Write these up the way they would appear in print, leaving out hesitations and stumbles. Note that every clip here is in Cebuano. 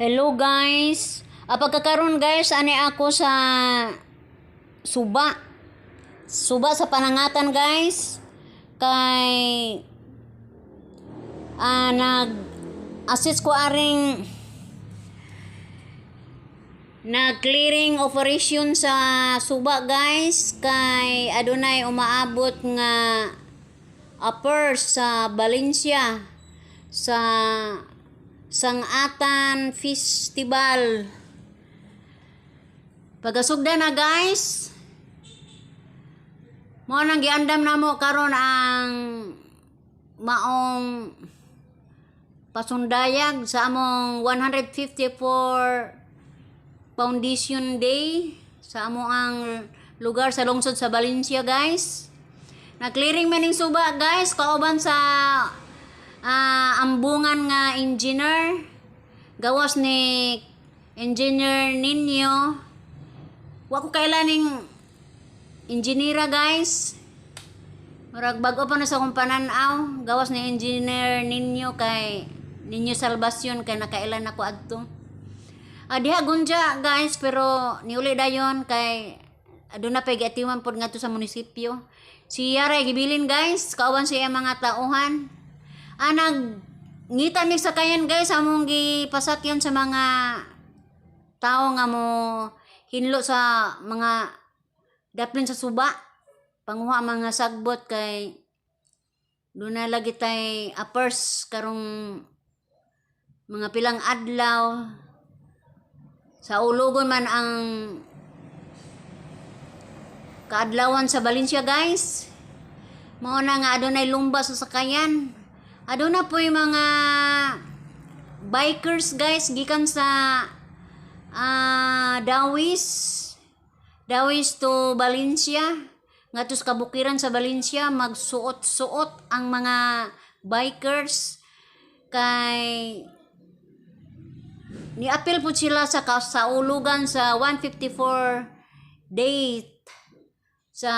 Hello guys. Pagkakaroon guys, ani ako sa suba. Suba sa Panangatan, guys. Kay nag assist ko aring nag-clearing operation sa suba, guys, kay adunay umaabot nga uppers sa Valencia sa Sangatan Festival. Pagasugda na, guys. Mao nang giandam namo karon ang maong pasundayag sa among 154 Foundation Day sa amo ang lugar sa lungsod sa Valencia, guys. Na-clearing man ning suba, guys, kauban sa ambungan nga engineer, gawas ni Engineer Ninyo. Wa ko kaila ning engineera, guys. Murag bag-o pa na sa akong pananaw, gawas ni Engineer Ninyo, kay Ninyo Salvacion, kay nakailan ako adto. Diha gunja, guys, pero niuli dayon kay aduna pa giatiman pod ngadto sa munisipyo. Si Yara gibilin, guys, kauban sa iyang mga tauhan. Nag ngita mi sakayan, guys, among gipasakyon sa mga tao nga mo hinlo sa mga daplin sa suba. Panguha ang mga sagbot kay duna lagi tay uppers karong mga pilang adlaw. Sa ulogon man ang kaadlawan sa Valencia, guys. Mao na nga adunay lumba sa sakayan. Aduna po yung mga bikers, guys, gikan sa Dawis. Dawis to Valencia. Ngadto sa kabukiran sa Valencia, magsuot-suot ang mga bikers kay niapil po sila sa kasaulugan sa 154 date sa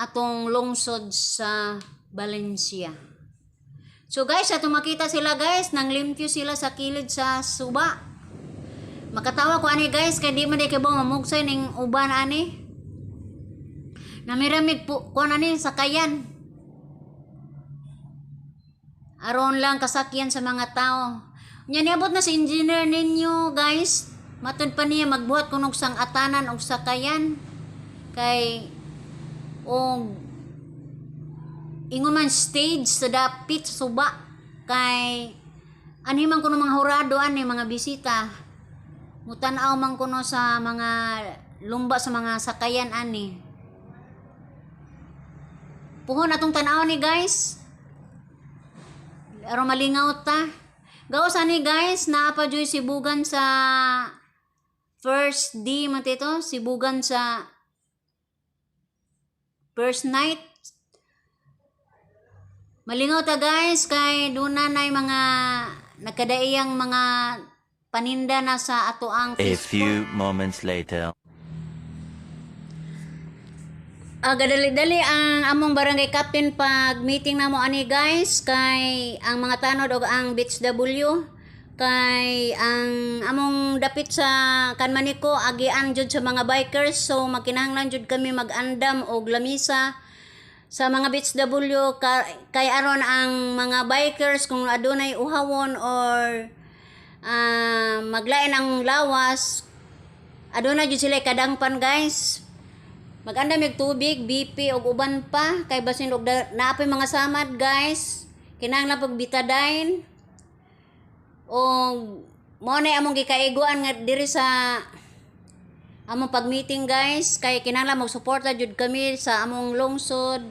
atong lungsod sa Valencia. So guys, atong makita sila, guys, nang limpyo sila sa kilid sa suba. Makatawa ko ani, guys, kay di man di kay ba mamugsay ning uban ani. Namiramig po kuan ani sakayan. Aron lang kasakyan sa mga tao. Nya niabot na si Engineer Ninyo, guys. Matud pa niya magbuhat kunog sang atanan og sakayan. Kay og ingon man stage sa dapit sa suba kay anhi man kuno mga hurado ani, mga bisita. Mutan-aw man kuno sa mga lumba sa mga sakayan ani. Puhon atong tan-aw ni, guys. Aron malingaw ta. Gawas ani, guys, naa pa juy sibugan sa first D man tito, sibugan sa first night. Malingaw ta, guys, kay duna nay mga nagkadaiyang mga paninda na sa ato ang A few moments later. Gadali-dali ang among barangay captain pag meeting namo ani, guys, kay ang mga tanod og ang Beach W, kay ang among dapit sa Kanmaniko agian jud sa mga bikers, so magkinahanglan jud kami mag-andam og lamisa sa mga Beach W kay aron ang mga bikers kung adunay uhawon or maglain ang lawas, aduna jud sila kadangpan, guys. Mag-andam mig tubig, BP ug uban pa kay basin og naa pay mga samad, guys. Kinahanglan pag Betadine. Og mao na among gikaiguan nga diri sa among pag-meeting, guys, kay kinahanglan magsuporta jud kami sa among lungsod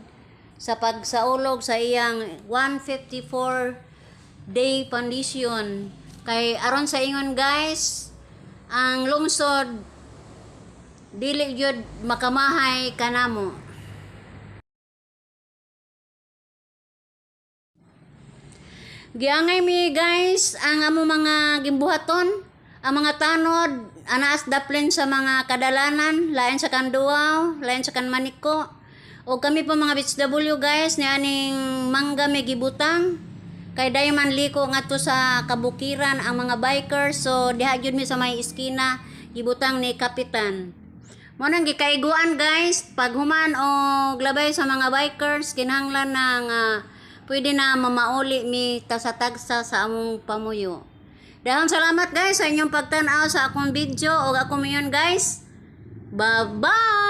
sa pagsaulog sa iyang 154 day foundation. Kay aron sa ingon, guys, ang lungsod dili gyud makamahay kanamo. Giangay mi, guys, ang amo mga gimbuhaton, ang mga tanod anaas daplin sa mga kadalanan, lain sa Kanduaw, lain sa Kanmaniko. O kami pa mga BHW, guys, ni aning mangga may gibutang. Kay dayon man liko ngadto sa kabukiran ang mga bikers, so diha gyud mi sa may iskina gibutang ni Kapitan. Mo nang gikaiguan, guys, pag human og labay sa mga bikers, kinahanglan na nga pwede na mamauli mi tagsa-tagsa sa among pamuyo. Dahon salamat, guys, sa inyong pagtan-aw sa akong video ug ako mayon, guys. Bye-bye.